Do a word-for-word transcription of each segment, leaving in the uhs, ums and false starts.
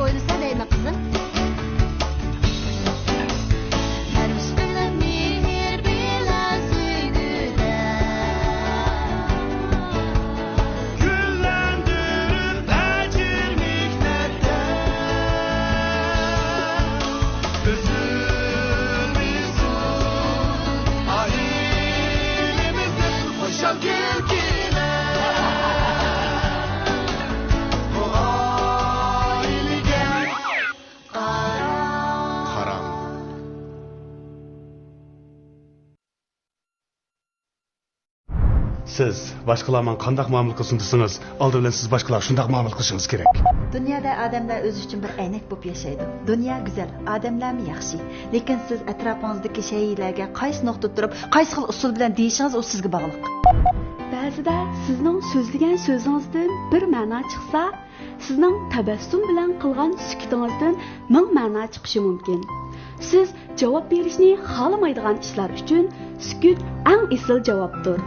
ئوينىسا دەيمەن قىزىم. پەرۋىش بىلەن مېھىر بىلەن سۆيگۈدە گۈللەندۈرۈپ ئەجىر مېھنەتتە ئۈزۈلمىسۇن ئائىلىمىزدىن خۇشال كۈلكىلەر. بۇ ئائىلىگە قاراڭ. سىز باشقىلار ماڭا قانداق مۇئامىلە قىلسۇن دېسىڭىز، ئالدى بىلەن سىز باشقىلارغا شۇنداق مۇئامىلە قىلىشىڭىز كېرەك. دۇنيادا ئادەملەر ئۆزى ئۈچۈن بىر ئەينەك بولۇپ ياشايدۇ. دۇنيا گۈزەل، ئادەملەرمۇ ياخشى. لېكىن سىز ئەتراپىڭىزدىكى شەيئىلەرگە قايسى نۇقتىدا تۇرۇپ، قايسى خىل ئۇسۇل بىلەن دېيىشىڭىز ئۇ سىزگە باغلىق. بەزىدە سىزنىڭ سۆزلىگەن سۆزىڭىزدىن بىر مەنا چىقسا، سىزنىڭ تەبەسسۇم بىلەن قىلغان سۈكۈتىڭىزدىن مىڭ مەنا چىقىشى مۇمكىن. سىز جاۋاب بېرىشنى خالىمايدىغان ئىشلار ئۈچۈن سۈكۈت ئەڭ ئېسىل جاۋابتۇر.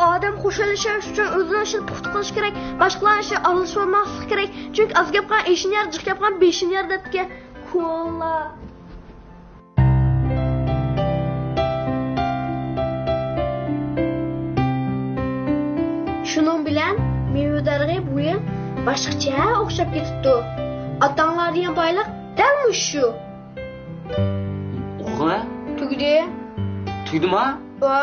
ئادەم خۇشال ياشاش ئۈچۈن ئۆزىنىڭ ئىشىنى پۇختا قىلىشى كېرەك، باشقىلارنىڭ ئىشىغا ئارىلىشىۋالماسلىقى كېرەك. چۈنكى ئاز گەپ قىلغان ئېشىنى يەر، جىق گەپ قىلغان بېشىنى يەر دەپتىكەن. كولا. شۇنىڭ بىلەن مېۋە دەرىخى بۇ يىل باشقىچە ئوخشاپ كېتىپتۇ. ئاتاڭلار دېگەن بايلىق دەل مۇشۇ. ئوقۇغىنە؟ تۈگىدى. تۈگىدىما؟ ۋا.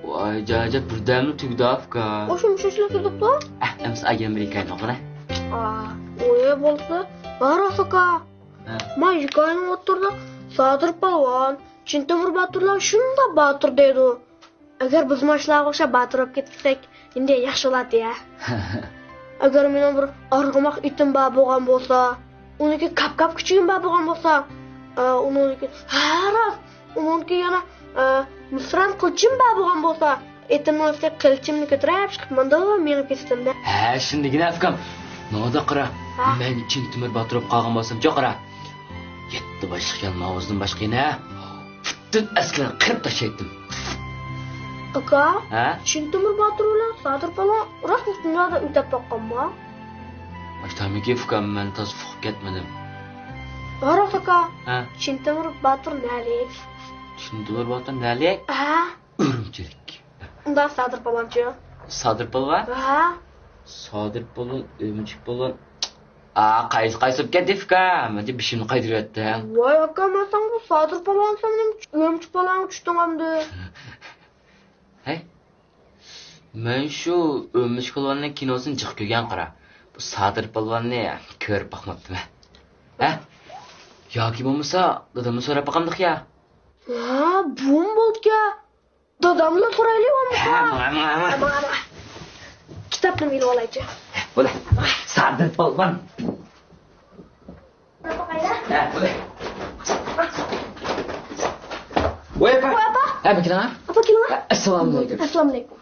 ۋاي جاجا، بىردەملا تۈگىدى ئاكا. ئوشۇ مۇشۇ ئىشلار تۈگىدىپتۇ؟ ئەھ، ئەمسە ئايەم بىر ھېكايە ئوقۇغىنە. ئا، ئوي بولسا. بار ئاكا. ھە. ما ھېكايىنىڭ ئوتتۇرىدا سادىر پالۋان، چىن تۆمۈر باتۇرلار شۇنداق باتۇر دەيدۇ. ئەگەر بىز ماشۇلارغا ئوخشاپ باتۇر بولۇپ كەتسەك، نېمىدېگەن ياخشى بولاتتى ھە. ئەگەر مېنىڭ بىر ئارغىماق ئېتىم بار بولغان بولسا، ئۇنىڭكى كاپ-كاپ كۈچۈكۈم بار بولغان بولسا، ئە، ئۇنىڭكى، ھە، راست، ئۇنىڭكى يەنە، ئە، مىسران قىلىچىم بار بولغان بولسا، ئېتىمنىڭ ئۈستىگە قىلىچىمنى كۆتۈرۈپ چىقىپ ماندىلا مېڭىپ كېتىتتىم-دە. ھە، شۇندىكىنە ئۇكام. ماڭا قارا، ھە. مەن چىن تۆمۈر باتۇر بولۇپ قالغان بولسامچۇ قارا، يەتتە باشلىق يالماۋۇزدىن باشقا يەنە پۈتۈن ئەسكەرنى قىرىپ تاشلايتتىم. ئاكا، ھە؟ چىن تۆمۈر باتۇر بىلەن سادىر پالۋان راستمۇ دۇنيادا ئۆتەپ باققانما؟ ئاشتامىكى ئۇكام، مەن تازا ئۇقۇپ كەتمىدىم. راست ئاكا. ھە؟ چىن تۆمۈر باتۇر نەلىك؟ چىن تۆمۈر باتۇر نەلىك؟ ھە. ئۈرۈمچىلىك. ئۇنداق سادىر پالۋانچۇ؟ سادىر پالۋان؟ ھە. سادىر پالۋان، ئۆمۈچۈك پالۋان. ئا، قايسى، قايسى بولۇپ كەتتى ئۇكا؟ مەنچە بېشىمنى قايتۇرۇۋەتتىڭ. ۋاي ئاكا، مەن ساڭا سادىر پالۋان دېسەم، نېمە ئۆمۈچۈك پالۋانغا چۈشتۈڭ ئەمدى؟ ھەي، مەن شۇ ئۆمۈچۈك پالۋاننىڭ كىنوسىنى جىق كۆرگەن قارا. بۇ سادىر پالۋاننى كۆرۈپ باقماپتىمەن. ھە؟ ياكى بولمىسا دادامدىن سوراپ باقامدۇق يا؟ ھە، بۇمۇ بولىدىكەن. دادامدىن سورايلى بولمىسا. ھە، ماڭا، ماڭا، ماڭا. ماڭا، ماڭا. كىتابنى ئېلىپ ئالايچۇ. بولە. سادىر پالۋان. ھە، بولە. ۋاي ئاپا. ۋاي ئاپا. ھە، بىر كېلىڭە. ئاپا، كېلىڭە. ئەسسالامۇئەلەيكۇم. ئەسسالامۇئەلەيكۇم.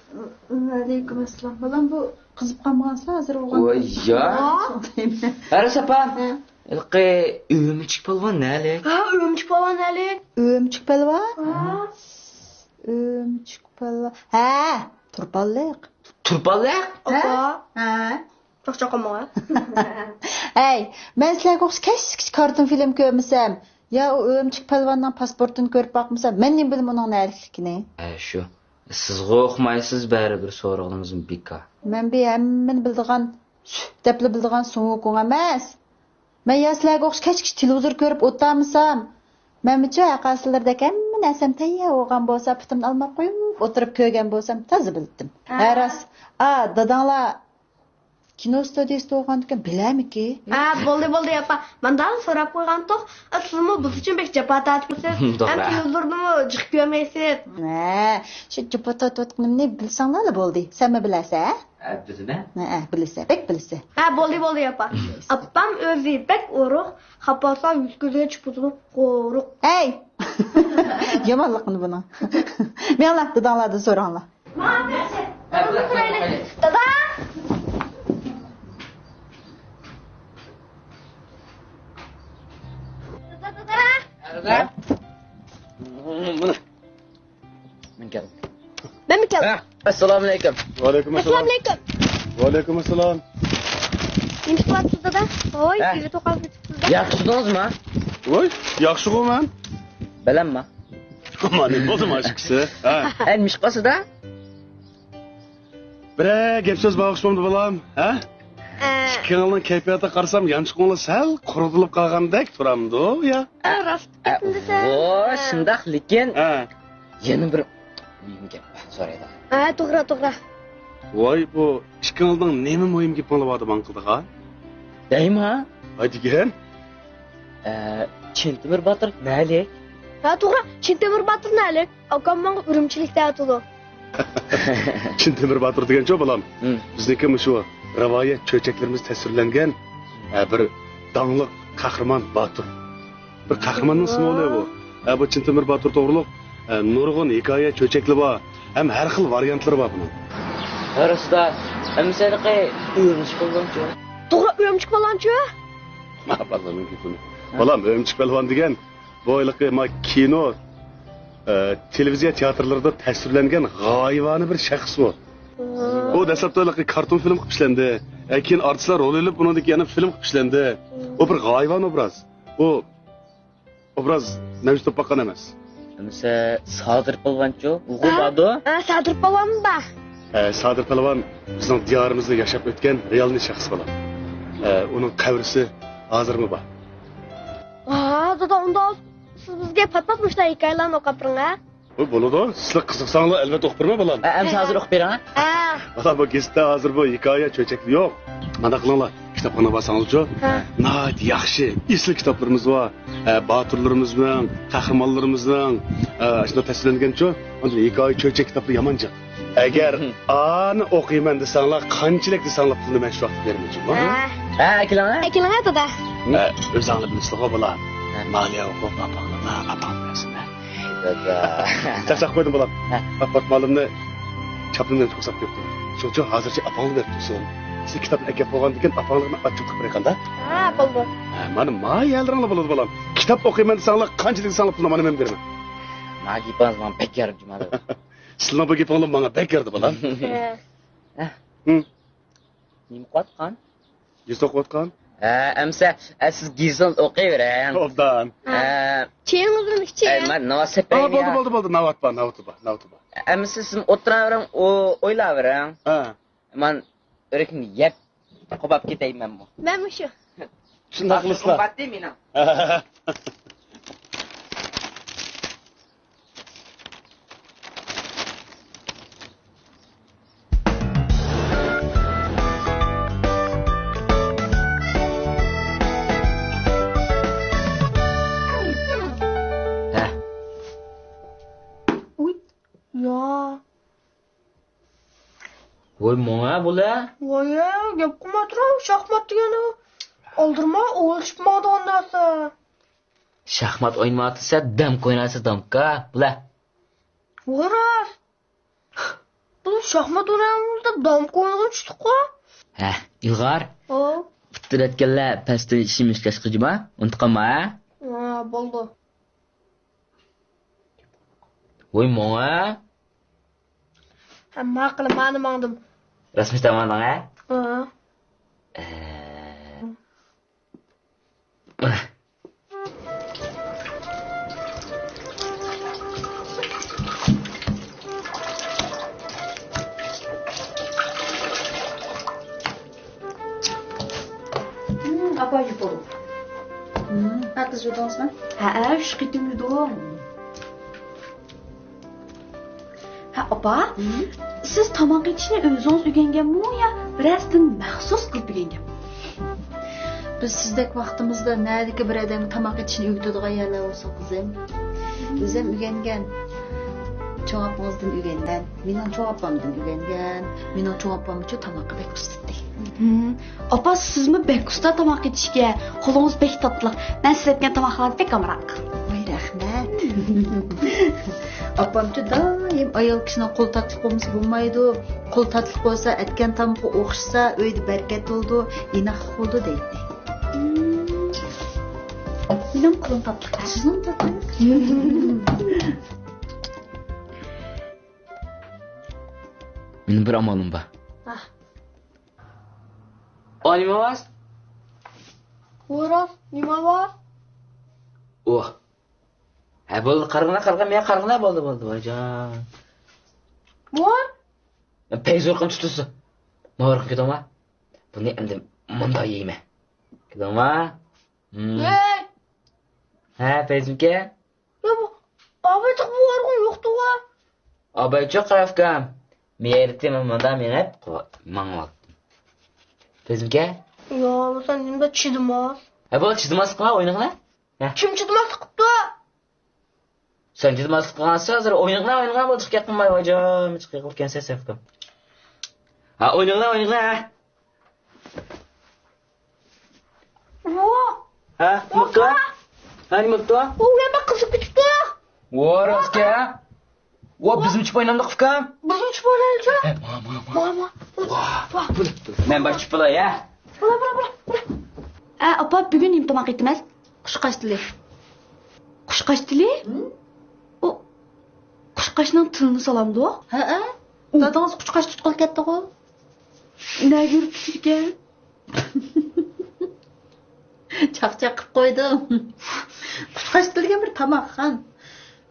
ۋەئەلەيكۇم ئەسسالام. بالام، بۇ قىزىپ قالمىغانسىلەر ھازىر بولغان. ۋاي يا. ھە، راست ئاپا. ھە. ھېلىقى ئۆمۈچۈك پالۋان نەلىك؟ ھە، ئۆمۈچۈك پالۋان نەلىك؟ ئۆمۈچۈك پالۋان؟ ھە. ئۆمۈچۈك پالۋان. ھە، تۇرپانلىق. تۇرپانلىق؟ ھە؟ ھە. چاقچاق قىلماڭ. ھەي، مەن سىلەرگە ئوخشاش كەچكىچە كارتون فىلىم كۆرمىسەم، يا ئۇ ئۆمۈچۈك پالۋاننىڭ پاسپورتىنى كۆرۈپ باقمىسام، مەن نېمە بىلىمەن ئۇنىڭ نەلىكلىكىنى؟ ھە، شۇ. سىزغۇ ئۇقمايسىز، بەرىبىر سورىغىنىڭىزمۇ بىكار. مەن بۇ ھەممىنى بىلىدىغان، سۈھ دەپلا بىلىدىغان سۇڭ ۋۇكۇڭ ئەمەس. مەن يا سىلەرگە ئوخشاش كەچكىچە تېلېۋىزور كۆرۈپ ئولتۇرمىسام، مەنمۇچۇ ھەرقايسىلىرىدەك ھەممە نەرسەم تەييار بولغان بولسا، پۇتۇمنى ئالماپ قويۇپ ئولتۇرۇپ كۆرگەن بولسام تازا بىلەتتىم. ھە. ھە، راست. ئا، داداڭلار كىنو ستۇدىيىسىدا بولغاندىكىن بىلەرمىكى؟ ھە، بولدى، بولدى، ئاپا. ماندالا سوراپ قويغانتۇق. ئا، سىزمۇ بىز ئۈچۈن بەك جاپا تارتىپسىز. توغرا. ھەم تېلېۋىزوردىمۇ جىق كۆرمەيسىز. ھە، شۇ جاپا تارتىۋاتقىنىمنى بىلسەڭلارلا بولدى. سەنمۇ بىلەرسەن، ھە؟ ھە، بىلىمەن. ھە، ھە، بىلىسەن، بەك بىلىسەن. ھە، بولدى، بولدى، ئاپا. ئاپام ئۆزى بەك ئورۇق، خاپا بولسا يۈز كۆزگىچە پۇتىنى قورۇق. ھەي! يامانلىقىنى بۇنىڭ. مېڭىڭلار، داداڭلاردىن سوراڭلار. ماڭا بەرسە. دادا! دادا، دادا! مەن كەلدىم. مەنمۇ كەلدىم. ھە، ئەسسالامۇئەلەيكۇم. ۋەئەلەيكۇم ئەسسالام. ئەسسالامۇئەلەيكۇم. ۋەئەلەيكۇم ئەسسالام. نېمە قىلىۋاتىسىز، دادا؟ ھوي، ھە؟ گۈلى توقاپ كېتىپسىز-دە. ياخشى تۇردىڭىزمۇ؟ ۋوي، ياخشىغۇ مەن. بىلەمما. ئەمما نېمە بولدى مانا ئىككىسى؟ ھە؟ ئە، نېمە ئىش قىلىسىز-دە؟ بىرەر گەپ سۆز بارغۇچ بولدى بالام، ھە؟ ئە. ئىككىڭلارنىڭ كەيپىياتىغا قارىسام، يانچۇقۇڭلار سەل قۇرۇتۇلۇپ قالغاندەك تۇرامدۇ، يا؟ ئە، راست ئە، گەپنى دېسە. ۋو، ھە. شۇنداق، لېكىن ھە. يەنە بىر مۇھىم گەپ سورايدۇ. ھە، توغرا، توغرا. ۋاي، بۇ ئىككىڭلارنىڭ نېمە مۇھىم گېپىڭلار باردى ماڭا قىلدىغا؟ دەيما. ھاي دېگەن. ئە، چىن تۆمۈر باتۇر نەلىك؟ ھە، توغرا، چىن تۆمۈر باتۇر نەلىك؟ ئاكام ماڭا ئۈرۈمچىلىك دەۋاتىدۇ. چىن تۆمۈر باتۇر دېگەنچۇ، بالام؟ ھىم. بىزنىڭكى مۇشۇ رىۋايەت چۆچەكلىرىمىز تەسۋىرلەنگەن، ئە، بىر داڭلىق قەھرىمان باتۇر. بىر قەھرىماننىڭ سىمۋولى بۇ. ئە، بۇ چىن تۆمۈر باتۇر توغرۇلۇق، ئە، نۇرغۇن ھېكايە چۆچەكلىرى بار ھەم ھەر خىل ۋارىيانتلىرى بار بۇنىڭ. ھە، راست-دە. ئەمىسە ھېلىقى ئۈرۈمچى پالۋانچۇ؟ توغرا، ئۈرۈمچى پالۋانچۇ؟ بالامنىڭ گېپىنى. بالام، ئۈرۈمچى پالۋان دېگەن بۇ ھېلىقى ما كىنو، ئە، تېلېۋىزىيە تىياتىرلىرىدا تەسۋىرلەنگەن غايىۋانە بىر شەخس بۇ. ئۇ دەسلەپتە ھېلىقى كارتون فىلىم قىلىپ ئىشلەندى. ئە، كېيىن ئارتىسلار رول ئېلىپ، ئۇنىڭدىن كېيىن يەنە فىلىم قىلىپ ئىشلەندى. ئۇ بىر غايىۋانە ئوبراز. ئۇ ئوبراز مەۋجۇت بولۇپ باققان ئەمەس. ئەمىسە سادىر پالۋانچۇ؟ ئۇغۇ ھە؟ بارىدۇ؟ ھە، سادىر پالۋان بار. ھە، سادىر پالۋان بىزنىڭ دىيارىمىزدا ياشاپ ئۆتكەن رېئالنىي شەخس بالا. ھە، ئۇنىڭ قەبرىسى ھازىرمۇ بار. ھا، دادا، ئۇنداق سىز بىزگە پات-پات مۇشۇنداق ھېكايىلەرنى ئوقۇپ بېرىڭ، ھە؟ ھوي، بولىدۇ. سىزلەر قىزىقساڭلار، ئەلۋەتتە ئوقۇپ بېرىمەن، بالام. ئە، ئەمسە ھازىر ئوقۇپ بېرىڭ، ھە؟ ھە. بالام، بۇ گېزىتتە ھازىر بۇ ھېكايە چۆچەكلىرى يوق. مانداق قىلىڭلار، كىتابخانىغا بارساڭلارچۇ، ھە، ناھايىتى ياخشى، ئېسىل كىتابلىرىمىز بار. ھە، باتۇرلىرىمىزنىڭ، قەھرىمانلىرىمىزنىڭ، ھە، ئاشۇنداق تەسۋىرلەنگەنچۇ، ئاندىن ھېكايە چۆچەك كىتابلىرى يامان جىق. ئەگەر ئانى ئوقۇيمەن دېسەڭلار، قانچىلىك دېسەڭلار پۇلنى مەن شۇ ۋاقىت بېرىمەن جۇمۇ. ھە. ھە، ئەكېلىڭە. ئەكېلىڭە، دادا. ھە، ئۆزۈڭلار بىلىسىلىغۇ، بالام. ھە. مالىيە ئوقۇپ ئاپاڭلارغا، ئاپاڭ بەرسىلە. دادا. چاقچاق قويدۇم، بالام. ھە. پات-پات مالىمنى چاپلىنىپ توساپ كەپتۇ. شۇنىڭ ئۈچۈن ھازىرچە ئاپاڭلار بېرىپ تۇرسۇن. سىز كىتابنى ئەكەپ بولغاندىن كېيىن ئاپاڭلارنى ئاچچىقلىق بېرىڭ، قانداق؟ ھە، بولدى. ھە، مانا، ما يەرلىرىڭلار بولىدۇ، بالام. كىتاب ئوقۇيمەن دېسەڭلار، قانچىلىك دېسەڭلار پۇلنى مانا مەن بېرىمەن. ما گېپىڭىز ماڭا بەك يارىدى، جۇمادىل. سىلىنىڭ بۇ گېپىڭلار ماڭا بەك يارىدى، بالام. ھە. ھە. ھىم. نېمە قىلىۋاتقان؟ گېزىت ئوقۇۋاتقان. ھە، ئەمسە، ئە، سىز گېزىتىڭىزنى ئوقۇۋېرىڭ. ئوبدان. ھە. چېيىڭىزنى ئىچىڭ. ئەي، مەن ناۋا سەپەيمەن. بولدى، بولدى، بولدى. ناۋات بار، ناۋاتى بار، ناۋاتى بار. ئەمسە سىز ئولتۇراۋېرىڭ، ئو-، ئويلاۋېرىڭ. ھە. مەن ئۆرۈكنى يەپ، قوپاپ كېتەي مەنمۇ. مەنمۇ شۇ. شۇنداق قىلىسىلا. قىممەتتى مېنىڭ. ھە. ئۇي، يا. ۋوي، ماڭا بۇلە. ۋوي، گەپ قىلماي تۇرۇڭ، شاھمات دېگەن ئۇ. ئالدىرىما، ئويلىشىپ ماڭىدىغان نەرسە. شاھمات ئوينىمايۋاتىسەن، دامكا ئوينايسەن، دامكا. بۇلە. ۋوي، راست. بۇ شاھمات ئوينىغاندا دامكا ئوينىغان چۈشتۇققۇ. ھە، ئىلغار. ئو. پۇتتىن ئۆتكەنلەر پەستىن ئىشىمىشكەش قىجىما، ئۇنتۇپ قالما، ھە؟ ھە، بولدى. ۋوي، ماڭا. ھە، ماقۇل، مانا ماڭدىم. راستمۇ تامانىڭ، ھە؟ ھە. ئە. ئاپا يۇقىرى. ھە، قىز يۇدۇڭىزمۇ؟ ھە، ئۈچ قېتىم يۇدۇم. ھە، ئاپا، ھە؟ سىز تاماق ئېتىشنى ئۆزىڭىز ئۆگەنگەنمۇ يا بىرەرسىدىن مەخسۇس قىلىپ ئۆگەنگەنمۇ؟ بىز سىزدەك ۋاقتىمىزدا نەدىكى بىر ئادەمگە تاماق ئېتىشنى ئۆگىتىدىغان يەرلەر بولسۇن، قىزىم. ئۆزۈم ئۆگەنگەن. چوڭ ئاپىڭىزدىن ئۆگەنگەن. مېنىڭ چوڭ ئاپامدىن ئۆگەنگەن. مېنىڭ چوڭ ئاپامچۇ تاماققا بەك ئۇستىدى. ھە. ئاپا، سىزمۇ بەك ئۇستا تاماق ئېتىشكە. قولىڭىز بەك تاتلىق. مەن سىز ئەتكەن تاماقلارغا بەك ئامراق. ۋاي، رەھمەت. ئاپامچۇ دائىم ئايال كىشىنىڭ قولى تاتلىق بولمىسا بولمايدۇ. قولى تاتلىق بولسا، ئەتكەن تامىقى ئوخشىسا، ئۆيدە بەرىكەت بولىدۇ، ئىناقلىق بولىدۇ دەيتتى. مېنىڭ قولۇم تاتلىق. سىزنىڭ تاتلىق. مېنىڭ بىر ئامالىم بار. ھە. ئا، نېمە بار؟ ۋاراس، نېمە بار؟ ئۇ. ھە، بولدى، قارىغىنا، قارىغىنا، مېنى قارىغىنا، بولدى، بولدى، ۋايجان. بۇ؟ پەيزى ئۇرقۇم تۇتۇلسۇن. ماۋۇ ئۇرقۇم كېتىڭما؟ بۇنى ئەمدى مۇنداق يەيمەن. كېتىڭما؟ ھە، پەيزىمكە؟ يا، بۇ ئابايچۇق بۇ ئورغۇن يوقتىغۇ. ئابايچۇق، قارا ئۇكام. مېرىتى مۇندا مېڭىپ، ماڭىۋالدى. پەيزىمكە؟ يا، سەن نېمە چىدىماس؟ ھە، بولدى، چىدىماسلىقىڭا ئوينىغىنا. ھە. كىم چىدىماسلىق قىپتۇ؟ سەن چىدىماسلىق قىلغانسەن، ھازىر ئوينىغىنا، ئوينىغىنا، بولدى، جىق يېقىنماي، ۋايجان، جىق يېقىلىپ كەنسەن، سەن. ھە، ئوينىغىنا، ئوينىغىنا، ھە. ۋا! ھە، نېمە بوپتۇ؟ ھە، نېمە بوپتۇ؟ ئۇ يەردە قىزىپ كېتىپتۇ. ۋا، راستكەن؟ ۋا، بىزمۇ چىپ ئوينامدۇق، ئۇكام؟ بىزمۇ چىپ ئوينايلىچۇ؟ ھە، ما، ما، ما. ما، ما. ۋا، ۋا. مەن بار چىپ بولاي، ھە؟ بولا، بولا، بولا، بولا. ئە، ئاپا، بۈگۈن نېمە تاماق ئېتىمەن؟ قۇشقاچ تىلى. قۇشقاچ تىلى؟ ھىم؟ ئۇ قۇشقاچنىڭ تىلىنى سالامدۇ؟ ھەئە. ئۇ دادىڭىز قۇشقاچ تۇتقىلى كەتتىغۇ. نەگە يۈرۈپ كېتىدىكەن؟ چاقچاق قىلىپ قويدۇم. قۇشقاچ تىلى دېگەن بىر تاماق، خان.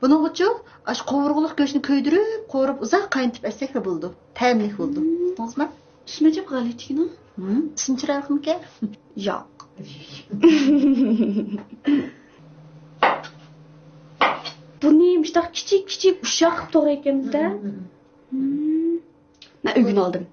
بۇنىڭغىچۇ ئاشۇ قوۋۇرغىلىق گۆشنى كۆيدۈرۈپ، قورۇپ، ئۇزاق قاينىتىپ ئەتسەكلا بولىدۇ. تەملىك بولىدۇ. مم. ئۇقتىڭىزمۇ؟ ئىسمى ئەجەب غەلىتىكىنۇ. مم، ئىسمى چىرايلىقمىكەن؟ ياق. بۇنى مۇشتاق كىچىك كىچىك ئۇششاق قىلىپ توغرايدىكەنمىز-دە. مم. مم. مەن ئۆگىنىۋالدىم.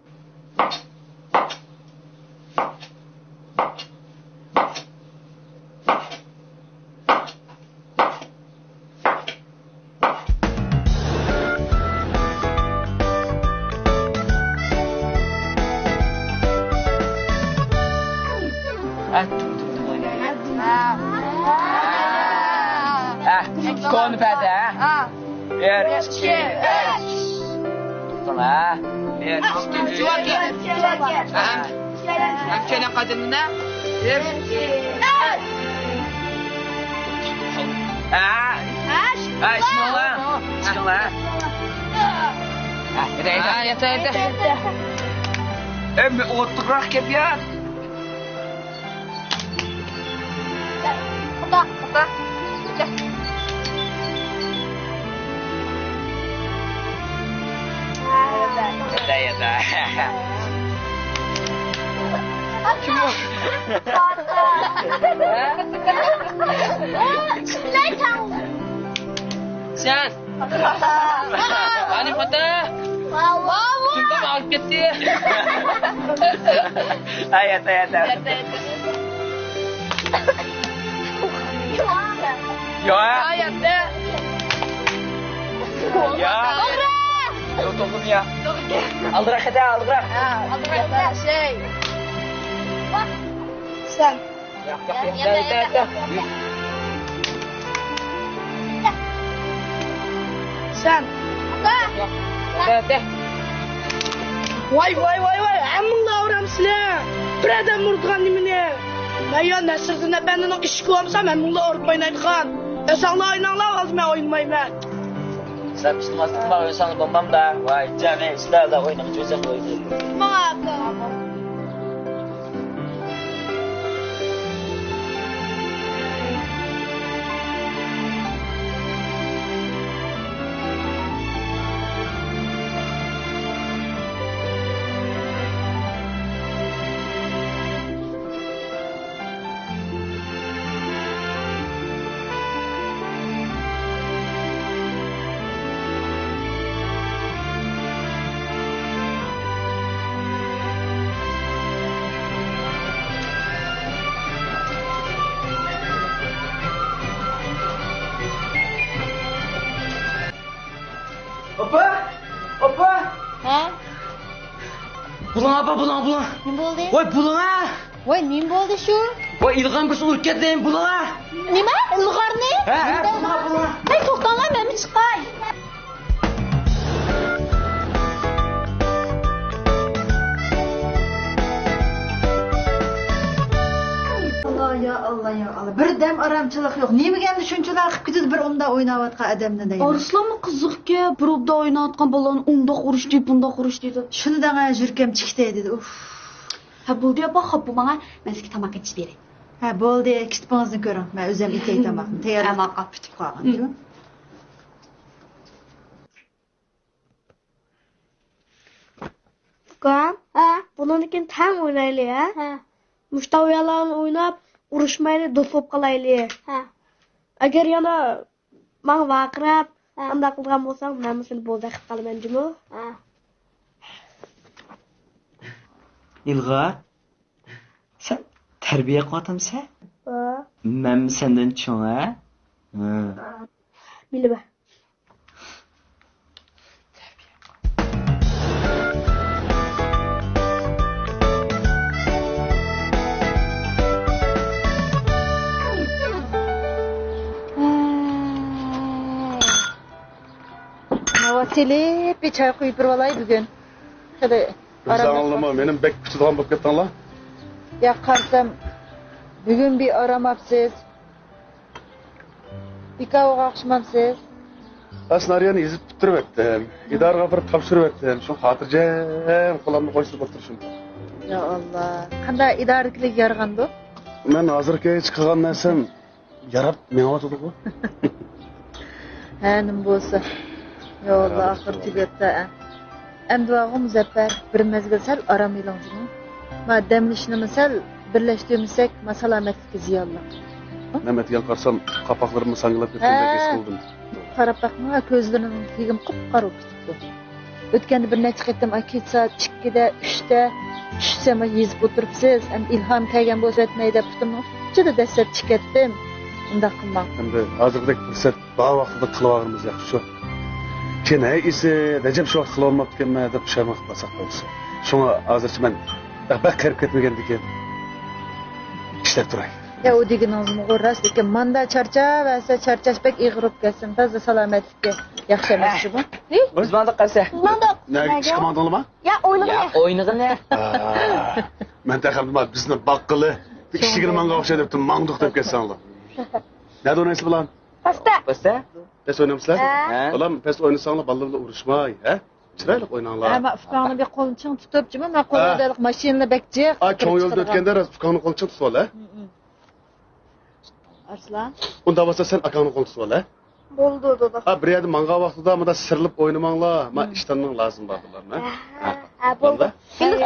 ھە، دۈم، دۈم، دۈم ئوينايلى. ھە، كونا پەدە، ھە؟ بىر، ئىككى، ئۈچ. توختاڭ، ھە؟ بىر، ئىككى، ئۈچ. ھە؟ ھەم كەينى قايتىدىن، ھە؟ بىر، ئىككى، ئۈچ. ھە؟ ھە، ئىشىنىڭلار. چىقىڭلار. ھە، يەتە، يەتە. ھە، يەتە، يەتە. ئەمدى ئوتتۇراق گەپ يا. سەن. ئانى خوتۇن. تۇمتام ئاغرىپ كەتتى. ھايات، ھايات، ھايات. يا. يا. توغرا. يوق، توغرا يا. توغرا. ئالدىراق كەتە، ئالدىراق. ھە، ئالدىراق كەتە، شەي. سەن. ياق، ياق، ياق، ياق، ياق، ياق. سەن. ياق، ياق. ۋاي، ۋاي، ۋاي، ۋاي، ھەممىڭلار ئۇرامسىلەر. بىر ئادەم ئۇرىدىغان نېمىنى؟ مەن يا نەسىردىن ئەپەندىنىڭ ئىشىكى بولمىسام، ھەممىڭلار ئۇرۇپ ئوينايدىغان. ئۆزۈڭلار ئويناڭلار، ھازىر مەن ئوينىمايمەن. سەن ئىشتىماسلىق قىلما، ئۆزۈڭ بولمامدا. ۋاي، جانى، ئىشلاردا ئوينىغىچە ئۆزۈڭ ئوينايدۇ. ماڭا ئاكا. ئاپا! ئاپا! ھە؟ بۇلۇڭ، ئاپا، بۇلۇڭ، بۇلۇڭ. نېمە بولدى؟ ۋاي، بۇلۇڭ، ھە! ۋاي، نېمە بولدى شۇ؟ ۋاي، ئىلغار بىرسى ئۇرۇپ كەتتى، بۇلۇڭ، ھە! نېمە؟ ئىلغارنى؟ ھە، ھە، بۇلۇڭ، بۇلۇڭ. ھەي، توختاڭلار، مەنمۇ چىقاي. ئاللا، يا ئاللا، يا بىر دەم ئارامچىلىق يوق. نېمىگە ئەمدى شۇنچىلا قىپ كېتىدۇ بىر ئۇنداق ئويناۋاتقان ئادەمنى دەيمەن. ئارسلانمۇ قىزىقكەن، بىر ئۇنداق ئويناۋاتقان بالىنى ئۇنداق ئۇرۇش دەپ، بۇنداق ئۇرۇش دەيدۇ. شۇنى دەڭە، يۈرىكىم چىقتى دېدى. ئۇف. ھە، بولدى ئاپا، خاپا بولماڭ، ھە. مەن سىزگە تاماق ئېتىپ بېرەي. ھە، بولدى، كىتابىڭىزنى كۆرۈڭ. مەن ئۆزۈم ئېتەي تاماقنى. تەييارلاپ. ھە، ماقۇل. پۈتۈپ قالغان. ئۇكام، ھە، بۇنىڭدىن كېيىن تەڭ ئوينايلى، ھە؟ ھە. مۇشۇ تاۋيالارنى ئويناپ، ئۇرۇشمايلى، دوست بولۇپ قالايلى. ھە. ئەگەر يەنە ماڭا ۋارقىراپ، ھە، ئانداق قىلىدىغان بولساڭ، مەنمۇ سېنى بوزەك قىلىپ قالىمەن جۇمۇ. ھە. ئىلغار، سەن تەربىيە قىلىۋاتامسەن؟ ھە. مەنمۇ سەندىن چوڭ، ھە؟ ھە. بىلىمەن. ۋاسىلى، بىر چاي قۇيۇپ بېرىۋالاي بۈگۈن. خېلى ئۆزى ئاڭلىدىمۇ، مېنىمۇ بەك كۈتىدىغان بولۇپ كەتتىڭلار. يا قارىسام، بۈگۈن بىر ئارام ئاپسىز. بىكارغا ئوخشىمامسىز؟ ئەسلى نارىيەنى يېزىپ پۈتتۈرۈۋەتتىم. ئىدارىگە بىر تاپشۇرۇۋەتتىم. شۇ خاتىرجەم قولۇمنى قويسىلىپ ئولتۇرۇشۇم. يا ئاللا. قانداق ئىدارىدىكىلەرگە يارىغاندۇ؟ مەن ھازىرغىچە قىلغان نەرسەم ياراپ مېڭىۋاتىدىغۇ. ھە، نېمە بولسا. يا ئاللا، ئاخىرى تۈگەپتۇ، ھە. ئەمدى بارغۇ مۇزەپپەر، بىر مەزگىل سەل ئارام ئېلىڭ جۇمۇ. ما دەم ئېلىشنىمۇ سەل بىرلەشتۈرمىسەك، ما سالامەتلىككە زىيانلىق. مەن ئەتىگەن قارىسام، قاپاقلىرىممۇ ساڭگىلاپ كەتكەندەك ھېس قىلدىم. قاراپ باقمىغا، كۆزلىرىنىڭ تېگىمۇ قۇپقارا بولۇپ كېتىپتۇ. ئۆتكەندە بىر نەچچە قېتىم، ئا، كېچە سائەت ئىككىدە، ئۈچتە چۈشسەم يېزىپ ئولتۇرۇپسىز. ئەمدى ئىلھام كەلگەن بولسا ئۆتمەي دەپ پۇتۇمنىڭ ئۇچىدا دەسسەپ چىقىپ كەتتىم. ئۇنداق قىلماڭ. ئەمدى ھازىرقىدەك پۇرسەت بار ۋاقتىدا قىلىۋالغىنىمىز ياخشى شۇ. كېيىن، ھەي ئېسىت، ئەجەب شۇ ۋاقىت قىلالماپتىكەنمەن دەپ پۇشايمان قىلىپ قالساق بولسا. شۇڭا ھازىرچە مەن بەك قېرىپ كەتمىگەندىكىن ئىشلەپ تۇراي. يا، ئۇ دېگىنىڭىزمۇ راست ئىكەن. ماندا چارچاۋەرسە، چارچاش بەك ئېغىر بولۇپ كەتسۇن. تازا سالامەتلىككە ياخشى ئەمەس شۇ بۇ. بىز ماڭدۇق قارىسا. ماڭدۇق. نەگە، ئىشقا ماڭدىڭلارمۇ؟ يا، ئوينىغىنى. يا، ئوينىغىنى. ئا، مەن تېخى بىزنى باققىلى، بىر كىچىككىنە ماڭغان ئوخشايدۇ دەپتىم، ماڭدۇق دەپ كەتسەڭلار. نەدە ئوينايسىلەر بالام؟ پەستە. پەستە؟ پەس ئوينامسىلەر؟ ھە. بالام، پەس ئوينىساڭلار بالىلار بىلەن ئۇرۇشماي، ھە؟ چىرايلىق ئويناڭلار. ھە، مانا ئۇكاڭنى بىر قولىنى چىڭ تۇتۇپ، جۇمۇ، مانا قولىدا ھېلىقى ماشىنىلار بەك جىق. ئا، چوڭ يولدا ئۆتكەندە راست ئۇكاڭنى قولىنى چىڭ تۇتۇۋال، ھە؟ ھە، ھە. ئارسلان. ئۇنداق بولسا سەن ئاكاڭنى قولىنى تۇتۇۋال، ھە؟ بولدى، دادا. ھە، بىر يەردە ماڭغان ۋاقتىدا مۇنداق سىرلىپ ئوينىماڭلار. ما ئىشتاننىڭ لازىمى بار بۇلارنىڭ، ھە؟ ھە، ھە، بولدى. بولدى.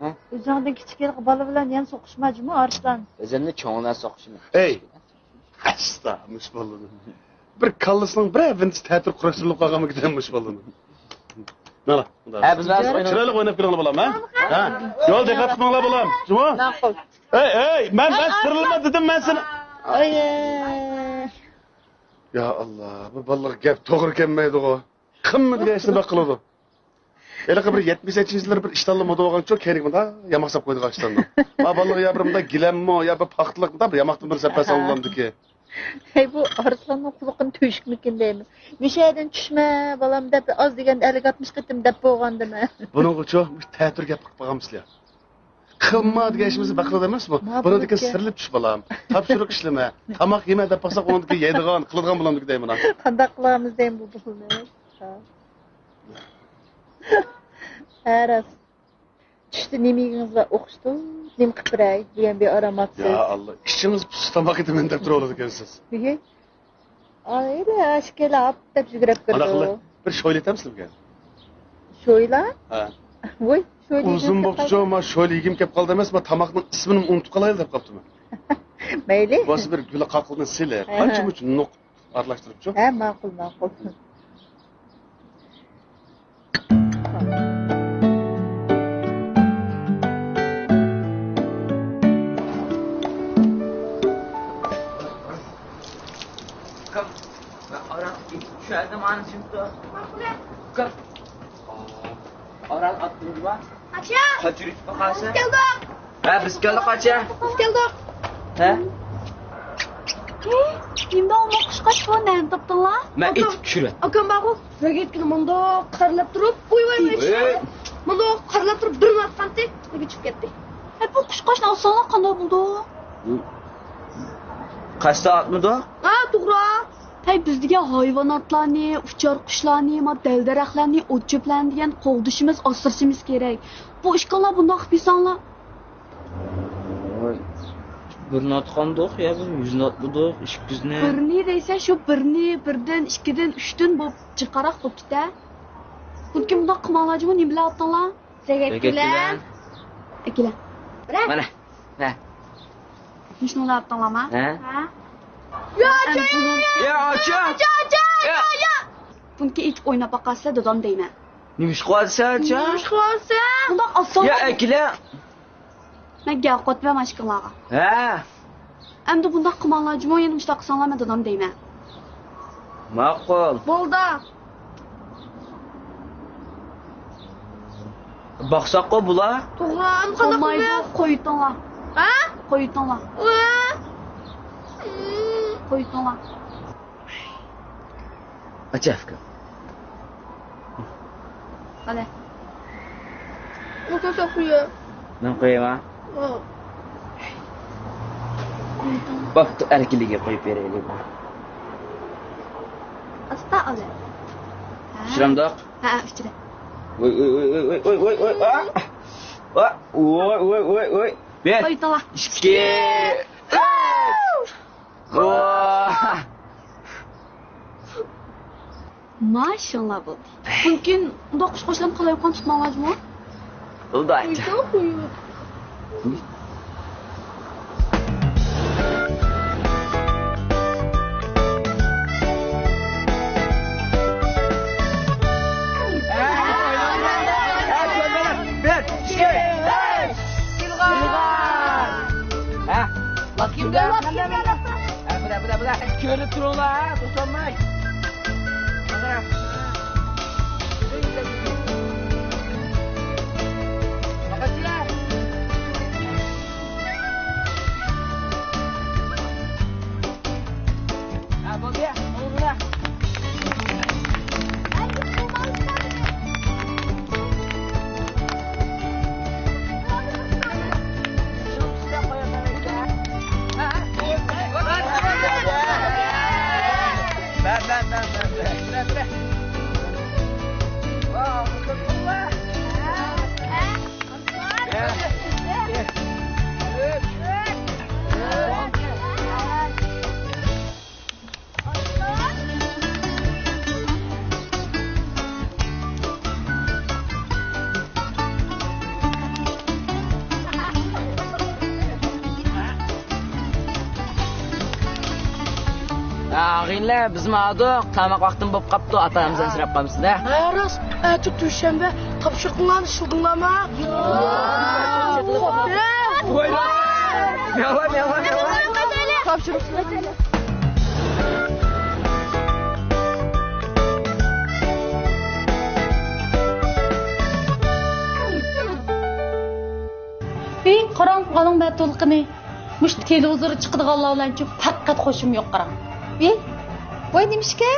ھە؟ ئۆزۈڭدىن كىچىك ھېلىقى بالا بىلەن يەنە سوقۇشما جۇمۇ، ئارسلان. ئۆزۈمنى چوڭ بىلەن سوقۇشىمەن. ئەي! ئەستا، مۇشۇ بالىنى. بىر كاللىسىنىڭ بىرەر ۋىنتىسى تەتۈر قۇراشتۇرۇلۇپ قالغانمىكىن مۇشۇ بالىنىڭ. مانا، ھە، بىز ھازىر ئوينايمىز. چىرايلىق ئويناپ بېرىڭلار بالام، ھە؟ ھە؟ يول دىققەت قىلماڭلار بالام. جۇمۇ؟ ماقۇل. ئەي، ئەي، مەن، مەن سىرلىما دېدىم مەن سېنى. ئاي. يا ئاللا، بۇ بالىلارغا گەپ توغرا كەلمەيدىغۇ. قىلما دېگەن ئىشنى بەك قىلىدۇ. ھېلىقى بىر يەتمىش يەتتىنچى يىللىرى بىر ئىشتانلا مودا بولغانچۇ، كەينىگە مۇنداق ياماق ساپ قويىدىغان ئىشتانلا. ما بالىلارغا يا بىر مۇنداق گىلەممۇ، يا بىر پاختىلىق مۇنداق بىر ياماقتىن بىر سەپەر سالغاندىكى. ھەي، بۇ ئارسلاننىڭ قۇلىقىنى تۆشۈكمىكىن دەيمەن. مۇشۇ يەردىن چۈشمە، بالام دەپ، ئاز دېگەندە ئەللىك ئاتمىش قېتىم دەپ بولغاندىمەن. بۇنىڭغىچۇ مۇشۇ تەتۈر گەپ قىلىپ قالغانمىسىلەر؟ قىلما دېگەن ئىشىمىزنى بەك قىلىدۇ ئەمەسمۇ؟ بۇنىڭدىكى سىرلىپ چۈش بالام. تاپشۇرۇق ئىشلىمە. تاماق يېمە دەپ باقساق ئۇنىڭدىكى يەيدىغان، قىلىدىغان بولامدىكى دەيمەن. قانداق قىلامىز دەيمەن بۇ بالىنى؟ ھە راست. چۈشتە نېمە يېگىنىڭىز بار ئوخشىتىڭ، نېمە قىلىپ بېرەي دېگەن بىر ئارام ئاپسىز. يا ئاللا، ئىچىڭىز پۇشسا تاماق ئېتىمەن دەپ تۇرۇۋالىدىكەنسىز. نېگە؟ ئايلى ئاشكېلە ئاپ دەپ يۈگۈرۈپ كىردى. ئانداق قىلىپ، بىر شويلا ئېتەمسىلەرمىكەن؟ شويلا؟ ھە. ۋوي، شويلا ئۇزۇن بوپتۇچۇ، ما شويلا يېگۈم كەپ قالدى ئەمەس، ما تاماقنىڭ ئىسمىنىمۇ ئۇنتۇپ قالايلا دەپ قاپتىمەن. مەيلى. بولسا بىر گۈلە قاقىلدىن سېلىپ، ھە، قانچە مۇنچە نوق ئارىلاشتۇرۇپچۇ. ھە، ماقۇل، ماقۇل. ئۇكام، مەن ئاران چۈشەردىم ئانى چىمتۇ. ئۇكام. ئاران ئاتتىم جۇما. قاچا؟ قاچا يۈرۈپ باقارسەن؟ بىز كەلدۇق. ھە، بىز كەلدۇق قاچا. بىز كەلدۇق. ھە؟ ھە؟ نېمە ئۇ قۇشقاچ بۇ، نەدىن تاپتىڭلار؟ مەن ئېتىپ چۈشۈرۈۋەتتىم. ئاكام بارغۇ، بەگەتكىنى مۇنداق قارىلاپ تۇرۇپ، ۋاي، ۋاي، ۋاي، ۋاي. مۇنداق قارىلاپ تۇرۇپ، بىرنى ئاتقانتى، بىرگە چۈشۈپ كەتتى. ھە، بۇ قۇشقاچنى ئالساڭلار قانداق بولىدۇ؟ ھە. قەستەن ئاتمىدۇق؟ ھە، توغرا. ھەي، بىز دېگەن ھايۋاناتلارنى، ئۇچار قۇشلارنى، ما دەل-دەرەخلەرنى، ئوت-چۆپلەرنى دېگەن قوغدىشىمىز، ئاسرىشىمىز كېرەك. بۇ ئىشقىلار بۇنداق قىلىپ يۈرسەڭلار. ۋاي، بىرنى ئاتقاندۇق يا بىر يۈزنى ئاتمىدۇق، ئىككى يۈزنى. بىرنى دەيسەن، شۇ بىرنى، بىردىن، ئىككىدىن، ئۈچتىن بوپ جىقراق بوپ كېتە. بۇنىڭكى مۇنداق قىلماڭلار جۇمۇ، نېمە بىلەن ئاتتىڭلار؟ سەگەت بىلەن. ئەكېلە. مانا. ھە. مۇشۇنى ئاتتىڭلارمۇ؟ ھە. ھە. يا، ئاچا! يا، ئاچا! بۇنىڭكى ئېتىپ ئويناپ باقارسىلەر، دادام دەيمەن. نېمە ئىش قىلىۋاتىسەن، ئاچا؟ نېمە ئىش قىلىۋاتىسەن؟ بۇنداق ئاسان. يا، ئەكېلە. مەن گەپ قوتىمەن ماشىكىڭلارغا. ھە. ئەمدى بۇنداق قىلماڭلار جۇمۇ، يەنە مۇشۇنداق قىلساڭلار مەن دادام دەيمەن. ماقۇل. بولدى. باقساققۇ بۇلار. توغرا، ئەمدى قانداق قىلىمىز؟ قويۇۋېتىڭلار. ھە؟ قويۇۋېتىڭلار. ۋە. قويۇۋېتىڭلار. ئاچا ئاكا. قانداق؟ بۇ كۆسە قويۇ. مەن قويايمۇ؟ ھە. بوپتۇ، ئەركىنلىككە قويۇپ بېرەيلى. ئاستا ئالە. ھە. ئۇچرامدۇق؟ ھە، ئۇچرا. ۋوي، ۋوي، ۋوي، ۋوي، ۋوي، ۋوي، ۋوي، ئا! ئا! ۋوي، ۋوي، ۋوي، ۋوي. بىر، قويۇۋېتىڭلار. ئىككى، ئۈچ. ۋاھ! ماشىڭلار بولدى. مۇمكىن، ئۇنداق قۇشقاچلارنى قالايمىقان تۇتماڭلار جۇمۇ. بولدى، ئاچا. قويدۇق، قويدۇق. بىر، ئىككى، ئۈچ. يىلغا. ھە؟ باقىمدا، باقىمدا. ھە، بىلە، بىلە، بىلە. كۆرۈپ تۇرۇڭلار، ھە، توسالماي. مانا. ماقاچىلار. ھە، بولدى، بولدى. ئاغىنىلەر، بىزمۇ ھاردۇق، تاماق ۋاقتىمۇ بولۇپ قاپتۇ، ئاتا-ئانىمىز ئەنسىرەپ قالمىسۇن-دە. ھە، راست. ئەتە دوشەنبە، تاپشۇرۇقۇڭلارنى ئىشلىدىڭلارمۇ؟ ياق. يامان، يامان، يامان. تاپشۇرۇق. ھېي، قاراڭ، ئانىڭ مەتۇللۇقىنى. مۇشۇ تېلېۋىزورغا چىقىدىغانلار بىلەنچۇ پەقەت خوشۇم يوق، قاراڭ. ۋىي، ۋاي، نېمىشكە؟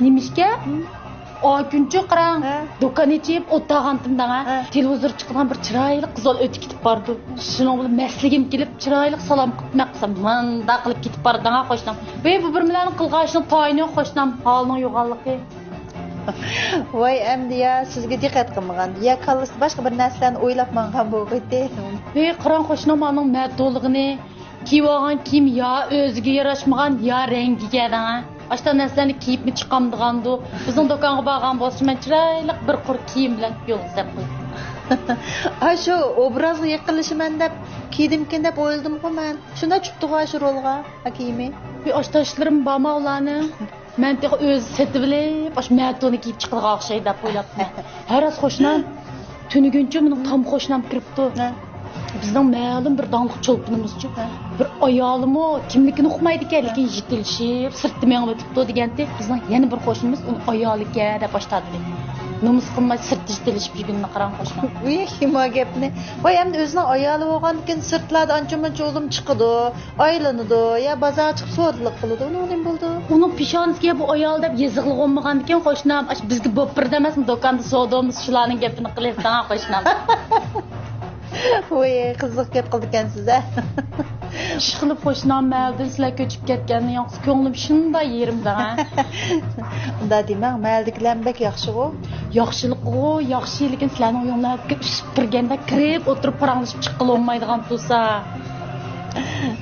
نېمىشكە؟ ئا كۈنچۇ قاراڭ، ھە. دۇكان ئېچىپ ئولتۇرغانتىم دەڭە. ھە. تېلېۋىزورغا چىقىدىغان بىر چىرايلىق قىز بالا ئۆتۈپ كېتىپ بارىدۇ. شۇنىڭ بىلەن مەسلىگىم كېلىپ، چىرايلىق سالام قىلىپ، مەن قىلسام، مۇنداق قىلىپ كېتىپ بارىدۇ دەڭە قوشنام. ۋىي، بۇ بىر مىللەتنىڭ قىلغان ئىشىنىڭ تايىنى يوق قوشنام، ھالىنىڭ يوغانلىقى. ۋاي ئەمدى يا سىزگە دىققەت قىلمىغان، يا كاللىسىدا باشقا بىر نەرسىلەرنى ئويلاپ ماڭغان بولغىيتى. ھېي، قاراڭ قوشنام، ئانىڭ مەتۇللۇقىنى، كىيىۋالغان كىيىم يا ئۆزىگە ياراشمىغان، يا رەڭگىگە دەڭە. ئاشۇنداق نەرسىلەرنى كىيىپمۇ چىقامدىغاندۇ. بىزنىڭ دۇكانغا بارغان بولسا، مەن چىرايلىق بىر قۇر كىيىم بىلەن يولغا سەپ قويدۇم. ئاشۇ ئوبرازغا يېقىنلىشىمەن دەپ كىيدىمكىن دەپ ئويلىدىمغۇ مەن. شۇنداق چۈشۈپتىغۇ ئاشۇ رولغا، ھە، كىيىمى. بۇ ئاشتاشلىرىم بارما ئۇلارنىڭ؟ مەن تېخى ئۆزى سېتىۋېلىپ، ئاشۇ مەتۇنى كىيىپ چىقىدىغان ئوخشايدۇ دەپ ئويلاپتىمەن. ھە، راست قوشنام، تۈنۈگۈنچۇ مېنىڭ تام قوشنام كىرىپتۇ. ھە. بىزنىڭ مەلۇم بىر داڭلىق چولپىنىمىزچۇ. ھە. بىر ئايالىمۇ كىملىكىنى ئۇقمايدىكەن، ھە. لېكىن يېتىلىشىپ، سىرتتا مېڭىۋېتىپتۇ دېگەنتى. بىزنىڭ يەنە بىر قوشنىمىز ئۇنىڭ ئايالىكەن دەپ باشلاپتۇ. نومۇس قىلماي سىرتتا يېتىلىشىپ يۈرگىنىنى قاراڭ قوشنام. ۋىي، ما گەپنى. ۋاي، ئەمدى ئۆزىنىڭ ئايالى بولغاندىكىن سىرتلاردا ئانچە-مۇنچە ئۇلۇم چىقىدۇ. ئايلىنىدۇ يا بازارغا چىقىپ سودىلىق قىلىدۇ، ئۇنىڭ نېمە بولىدۇ؟ ئۇنىڭ پېشانىسىگە بۇ ئايال دەپ يېزىقلىغۇم بولغاندىكىن قوشنام، ئاشۇ بىزگە بوپپۇرىدۇ ئەمەسمۇ، دۇكاندا سودىمىز شۇلارنىڭ گېپىنى قىلىۋېتىڭ قوشنام. ۋوي، قىزىق گەپ قىلىدىكەنسىز ھە. ئىشقىلىپ قوشنام مەھەللىدىن سىلەر كۆچۈپ كەتكەندىن ياقسى كۆڭلۈم شۇنداق يېرىم دەڭە. ئۇنداق دېمەڭ، مەھەللىدىكىلەرمۇ بەك ياخشىغۇ. ياخشىلىقىغۇ ياخشى، لېكىن سىلەرنىڭ ئۆيۈڭلارغا ئىششىپ كىرگەندە كىرىپ ئولتۇرۇپ پاراڭلىشىپ چىققىلى بولمايدىغان تۇرسا.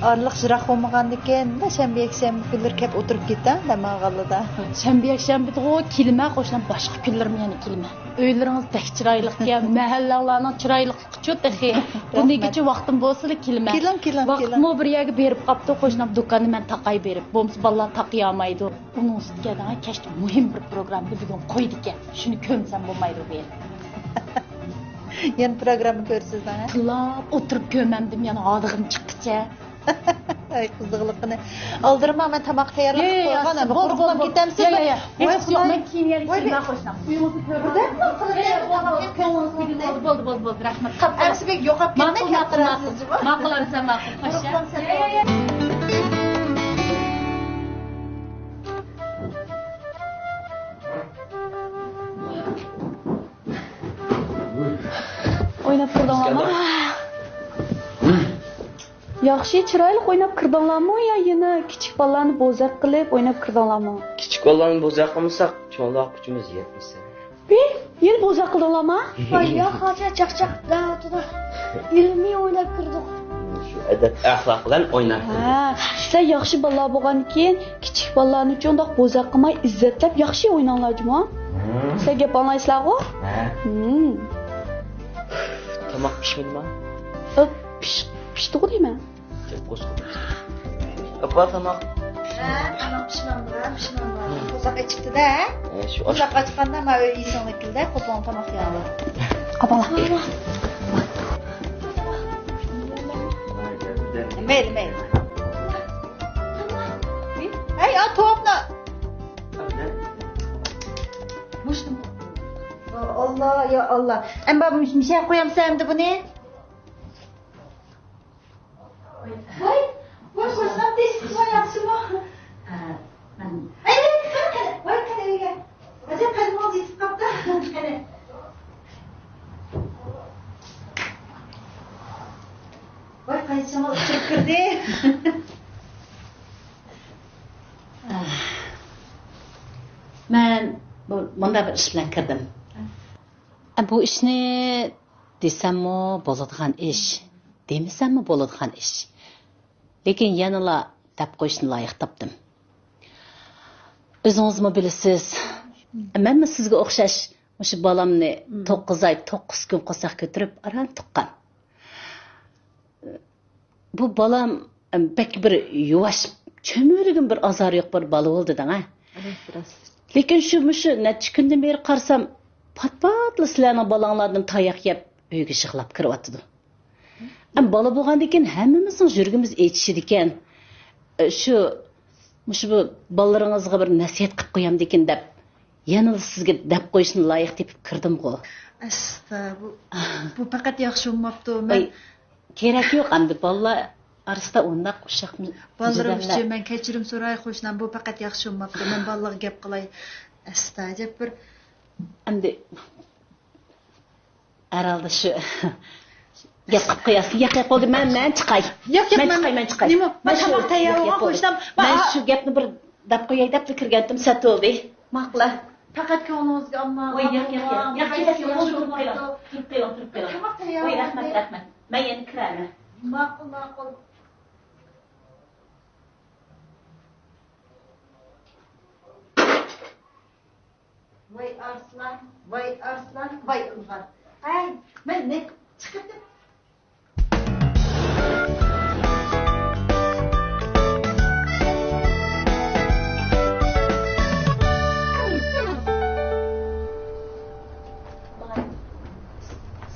ئارىلىق يىراق بولمىغاندىكىن، شەنبە، يەكشەنبە كۈنلىرى كەپ ئولتۇرۇپ كېتەڭ دەم ئالغانلىدا. شەنبە، يەكشەنبىدىغۇ كېلىمەن، قوشنام، باشقا كۈنلىرىمۇ يەنە كېلىمەن. ئۆيلىرىڭىز بەك چىرايلىقكەن، مەھەللەڭلارنىڭ چىرايلىقلىقىچۇ تېخى. بۇ رەھمەت. نېگىچە ۋاقتىم بولسىلا كېلىمەن. كېلىڭ، كېلىڭ، ۋاقىتمۇ كېلىڭ. بىر يەرگە بېرىپ قاپتۇ، قوشنام، دۇكاننى مەن تاقاي بېرىپ. بولمىسا بالىلار تاقىيالمايدۇ. ئۇنىڭ ئۈستىگە دەڭە كەچتە مۇھىم بىر پروگراممىنى بۈگۈن قويدىكەن. شۇنى كۆمسەم بولمايدۇ بۇ يەر. يەنە پروگرامما كۆرىسىز دەڭە. تىللاپ ئولتۇرۇپ كۆرمەمدىم يەنە ھادىغىم چىققىچە. ئاي، قىزىقلىقىنى. ئالدىرىما، مەن تاماق تەييارلاپ قويغان، ئەمما قورقۇپ كېتەمسىز؟ ياق، ياق، ياق. ھېچ يوق، مەن كېيىن يەنە كېلىمەن، قوشنام. ئۆيىڭىزنى كۆرۈپ. بىردەملا قىلىپ، بولدى، بولدى، بولدى، رەھمەت. ئەمسە بەك يوقاپ كەتمەي، ماقۇل، ماقۇل، ماقۇل. ماقۇل، ئەمسە ماقۇل. خوش، يا. ئويناپ تۇردۇڭلارمۇ؟ ياخشى، چىرايلىق ئويناپ كىردىڭلارمۇ يا يەنە كىچىك بالىلارنى بوزەك قىلىپ ئويناپ كىردىڭلارمۇ؟ كىچىك بالىلارنى بوزەك قىلمىساق، چوڭلار كۈچىمىز يەتمىسە. بى، يەنە بوزەك قىلدىڭلارمۇ؟ ۋاي، ياق، ھاجەت، چاقچاق، دەۋاتىدۇ. ئىلمىي ئويناپ كىردۇق. شۇ ئەدەپ ئەخلاق بىلەن ئويناپ كىردۇق. ھە، سىلەر ياخشى بالىلار بولغاندىكىن، كىچىك بالىلارنى شۇنداق بوزەك قىلماي، ئىززەتلەپ ياخشى ئويناڭلار جۇمۇ. ھىم. سىلەر گەپ ئاڭلايسىلەرغۇ؟ ھە. ھىم. تاماق پىشمىدىما؟ ئۆ، پىش-، پىشتىغۇ دەيمەن. ئاپا، تاماق. ھە، تاماق پىشمامدۇ، پىشمامدۇ. قورساق ئېچىپتۇ-دە. ھە، شۇ ئاش- قورساق ئاچقاندا ما ئۆي ئېسىڭدە كېلىدۇ، قوپۇڭ تاماق يەڭلار. ئاپا. مەيلى، مەيلى. ھەي، ئا، توپنى. مۇشتۇم. ئاللا، يا ئاللا. ئەمما بۇ مىشەگە قويامسەن ئەمدى بۇنى؟ ۋاي، ۋاي، قوشنام تېشىقى ياخشىمۇ؟ ھە، مەن. ئەي، قېنى، قېنى، ۋاي، قېنى ئۆيگە. ئەجەب، قەدىمىڭىز يېتىپ قاپتۇ. قېنى. ۋاي، قايسى شامال ئۇچۇپ كىردى؟ مەن بۇ، مۇنداق بىر ئىش بىلەن كىردىم. بۇ ئىشنى دېسەممۇ بولىدىغان ئىش، دېمىسەممۇ بولىدىغان ئىش. لېكىن يەنىلا دەپ قويۇشنى لايىق تاپتىم. ئۆزىڭىزمۇ بىلىسىز، مەنمۇ سىزگە ئوخشاش مۇشۇ بالامنى توققۇز ئاي، توققۇز كۈن قورساق كۆتۈرۈپ ئاران تۇغقان. بۇ بالام، ئەم، بەك بىر يۇۋاش، چۆمۈرىگىمۇ بىر ئازارى يوق بىر بالا بولدى دەڭە. راست، راست. لېكىن شۇ، مۇشۇ نەچچە كۈندىن بېرى قارىسام، پات-پاتلا سىلەرنىڭ بالاڭلاردىن تاياق يەپ، ئۆيگە يىغلاپ كىرىۋاتىدۇ. ئەم، بالا بولغاندىكىن ھەممىمىزنىڭ يۈرىكىمىز ئېچىشىدىكەن. ئە، شۇ، مۇشۇ بۇ بالىلىرىڭىزغا بىر نەسىھەت قىلىپ قويامدىكىن دەپ، يەنىلا سىزگە دەپ قويۇشنى لايىق تېپىپ كىردىمغۇ. ئەستا، بۇ، بۇ پەقەت ياخشى بولماپتۇ. مەن ۋاي، كېرەك يوق ئەمدى، بالىلار ئارىسىدا ئۇنداق ئۇششاق مى-، بالىلىرىم ئۈچۈن مەن كەچۈرۈم سوراي، قوشنام، بۇ پەقەت ياخشى بولماپتۇ. مەن بالىلارغا گەپ قىلاي. ئەستا، ئەجەب بىر. ئەمدى ھەرھالدا شۇ گەپ قىلىپ قوياسىز. ياق، ياق، بولدى، مەن، مەن چىقاي. ياق، ياق، مەن چىقاي، مەن چىقاي. نېمە؟ مەن شۇ، تاماق تەييار بولغان، قوشنام. مەن شۇ گەپنى بىر دەپ قوياي دەپلا كىرگەنتىم، سەت بولدى. ماقۇل. پەقەت كۆڭلىڭىزگە ئالماڭ. ۋاي، ياق، ياق، ياق. ياق، ياق، ياق، تۇرۇپ قېلىڭ، تۇرۇپ قېلىڭ، تۇرۇپ قېلىڭ. تاماق تەييار. ۋاي، رەھمەت، رەھمەت. مەن يەنە كىرەرمەن. ماقۇل، ماقۇل. ۋاي ئارسلان، ۋاي ئارسلان، ۋاي ئىلغار. ھەي، مەن نە، چىقىپ كەت.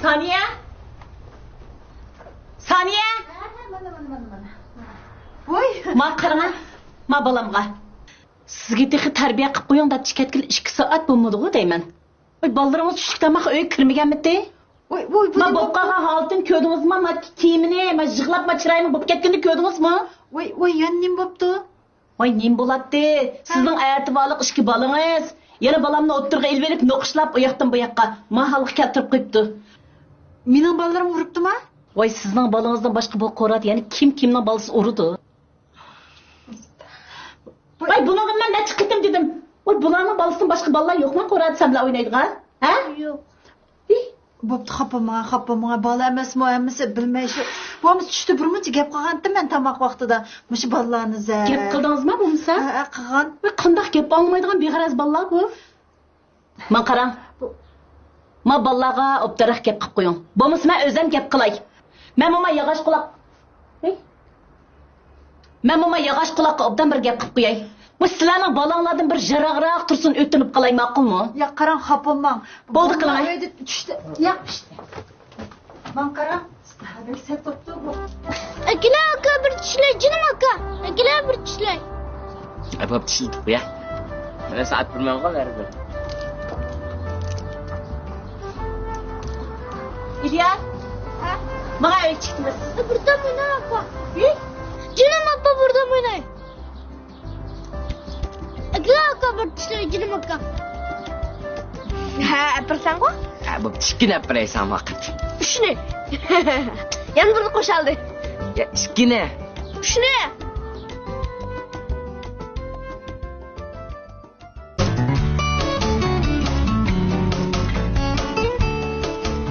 سانىيە! سانىيە! ھە، ھە، مانا، مانا، مانا، مانا. ۋاي! ما قاراڭا، ما بالامغا. سىزگە تېخى تەربىيە قىلىپ قويۇڭ دەپ چىقىپ كەتكىلى ئىككى سائەت بولمىدىغۇ دەيمەن. ۋاي، بالىلىرىڭىز چۈشلۈك تاماققا ئۆيگە كىرمىگەنمىتى؟ ۋاي، ۋاي، ما بولۇپ قالغان ھالىتىنى كۆردىڭىزمۇ؟ ما كىيىمىنى، ما يىغلاپ، ما چىرايىنىڭ بولۇپ كەتكىنىنى كۆردىڭىزمۇ؟ ۋاي، ۋاي، يەنە نېمە بوپتۇ؟ ۋاي، نېمە بولاتتى؟ ھە. سىزنىڭ ئەتىۋارلىق ئىككى بالىڭىز يەنە بالامنى ئوتتۇرىغا ئېلىۋېلىپ، نوقۇشلاپ ئۇ ياقتىن بۇ ياققا ما ھالغا كەلتۈرۈپ قويۇپتۇ. مېنىڭ بالىلىرىم ئۇرۇپتىما؟ ۋاي، سىزنىڭ بالىڭىزدىن باشقا بۇ قورادە يەنە كىم كىمنىڭ بالىسىنى ئۇرىدۇ؟ ۋاي، بۇنىڭغا مەن نەچچە قېتىم دېدىم. ۋاي، بۇلارنىڭ بالىسىدىن باشقا بالىلار يوقمۇ قورادە سەن بىلەن ئوينايدىغان؟ ھە؟ يوق. ھى؟ بوپتۇ، خاپا بولماڭ، خاپا بولماڭ. بالا ئەمەسمۇ، ھەممىسى بىلمەي شۇ. بولمىسا چۈشتە بىر مۇنچە گەپ قىلغانتىم مەن تاماق ۋاقتىدا. مۇشۇ بالىلارنى زە- گەپ قىلدىڭىزمۇ بولمىسا؟ ھە، ھە، قىلغان. ۋاي، قانداق گەپ ئاڭلىمايدىغان بىغەرەز بالىلار بۇ. ماڭا قاراڭ. ما بالىلارغا ئوبدانراق گەپ قىلىپ قويۇڭ. بولمىسا مەن ئۆزۈم گەپ قىلاي. مەنمۇ ما ياغاچ قۇلاق. ھەي. مەنمۇ ما ياغاچ قۇلاققا ئوبدان بىر گەپ قىلىپ قوياي. بۇ سىلەرنىڭ بالاڭلاردىن بىر يىراقراق تۇرسۇن، ئۆتۈنۈپ قالاي، ماقۇلمۇ؟ ياق، قاراڭ، خاپا بولماڭ. بولدى، قىلىڭ. ئۆيدە چۈشتە. ياق، ئىشتە. ماڭا قاراڭ. بەك سەت بوپتۇ بۇ. ئەكېلە ئاكا بىر چۈشلەي، جېنىم ئاكا. ئەكېلە بىر چۈشلەي. ئەي، بوپتۇ، ئىشلىتىپ قويە. مانا سائەت بىر ماڭغان بەرىبىر. ئىلياس. ھە؟ ماڭا ئۆي چىقىمىز. بىردەم ئويناي ئاپا. ھە؟ جېنىم ئاپا، بىردەم ئويناي. ئەكېلە ئاكا بىر چۈشلەي، جېنىم ئاكا. ھە، ئەپىرسەنغۇ؟ ھە، بوپتۇ، ئىككىنى ئەپىرەيسەن ۋاقىت. ئۈچنى. يەنە بىرنى قوشالدى. يا، ئىككىنى. ئۈچنى.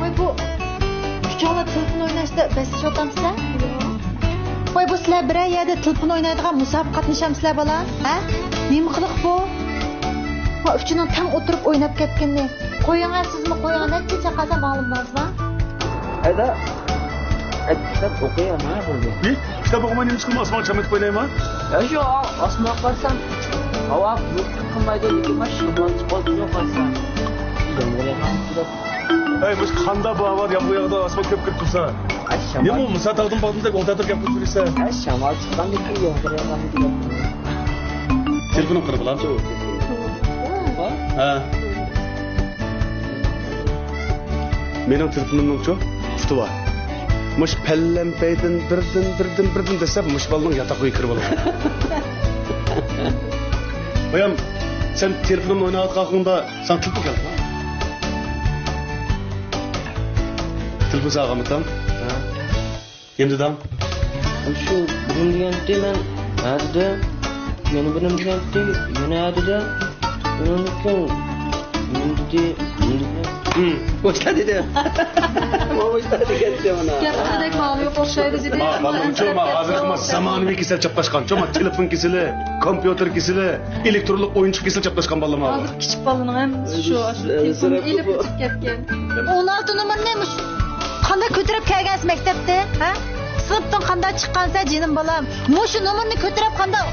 ۋاي، بۇ ئۈچۈڭلار تېلېفون ئويناشتا بەسلىشىۋاتامسىلەر؟ ۋاي، بۇ سىلەر بىرەر يەردە تېلېفون ئوينايدىغان مۇسابىقە قاتنىشامسىلەر، بالا؟ ھە؟ نېمە قىلىق بۇ؟ ۋاي، ئۈچىنىڭ تەڭ ئولتۇرۇپ ئويناپ كەتكىنىنى. قويۇڭە، سىزمۇ قويۇڭە، نەچچە چاقالسام ماڭىمىز، ھە؟ ئەدە، ئەدە، كىتاب ئوقۇيا، ھە، بولدى. ھى؟ كىتاب ئوقۇماي نېمە ئىش قىلما، ئاسمانغا چام ئېتىپ ئوينايما؟ يا، شۇ، ئاسمانغا قارىسام، ھاۋا بۇلۇتلۇق قىلمايدۇ، لېكىن مانا شامال چىقىۋاتىدۇ، قارىسام. يامغۇر ياغقان كېلىپ. ئەي، مۇشۇ قاندا باغ بار، يامغۇر ياغىدۇ، ئاسمان كۆپكۆك قىلسا. ئەي، شامال. نېمە ئۇ، مۇسا تاغدىن باغدىن دەپ ئولتۇرتۇپ گەپ قىلىپ يۈرىسەن؟ ئەي، شامال چىققاندىن كېيىن يامغۇر ياغقاندىن كېيىن. تېلېفونۇڭ قېنى بالام؟ ھە. مېنىڭ تېلېفونۇمنىڭچۇ ئۇپتى بار. مۇشۇ پەللەمپەيدىن بىردىن، بىردىن، بىردىن دەسسەپ، مۇشۇ بالىنىڭ ياتاق ئۆيىگە كىرىۋالغان. بايام، سەن تېلېفونۇمنى ئويناۋاتقانلىقىڭدا ساڭا تېلېفون كەلدىما؟ تېلېفون ساڭا ئالغانمىتىم؟ ھە. نېمە دېدىڭ؟ شۇ بىرىم دېگەنتى، مەن ھە دېدىم. يەنە بىرىم دېگەنتى، يەنە ھە دېدىم. ئۇنىڭدىن كېيىن نېمە دېدى، نېمە دېدى؟ ھىم، مۇشۇنداق دېدى. مۇشۇنداق دېگەنتى مانا. گەپ قىلغۇدەك مالى يوق ئوخشايدۇ دېدى. ما، بالىنىڭچۇ، ما، ھازىرقى ما زامانىۋى كېسەل چاپلاشقان. چۇ، ما تېلېفون كېسىلى، كومپيۇتېر كېسىلى، ئېلېكترونلۇق ئويۇنچۇق كېسىلى چاپلاشقان بالىلار ما. ھازىر كىچىك بالىنىڭ ھەممىسى شۇ، ئاشۇ تېلېفوننى ئېلىپ ئۆتۈپ كەتكەن. ئون ئالتە نومۇرنى مۇشۇ قانداق كۆتۈرۈپ كەلگەنسىز مەكتەپتىن، ھە؟ سىنىپتىن قانداق چىققانسىز، جېنىم بالام؟ مۇشۇ نومۇرنى كۆتۈرۈپ قانداق؟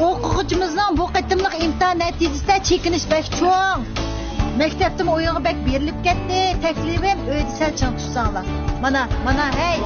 ئوقۇغۇچىمىزنىڭ بۇ قېتىملىق ئىمتىھان نەتىجىسىدە چېكىنىش بەك چوڭ. مەكتەپتىمۇ ئويۇنغا بەك بېرىلىپ كەتتى. تەكلىپىم، ئۆيدە سەل چىڭ تۇرساڭلار. مانا، مانا، ھەي!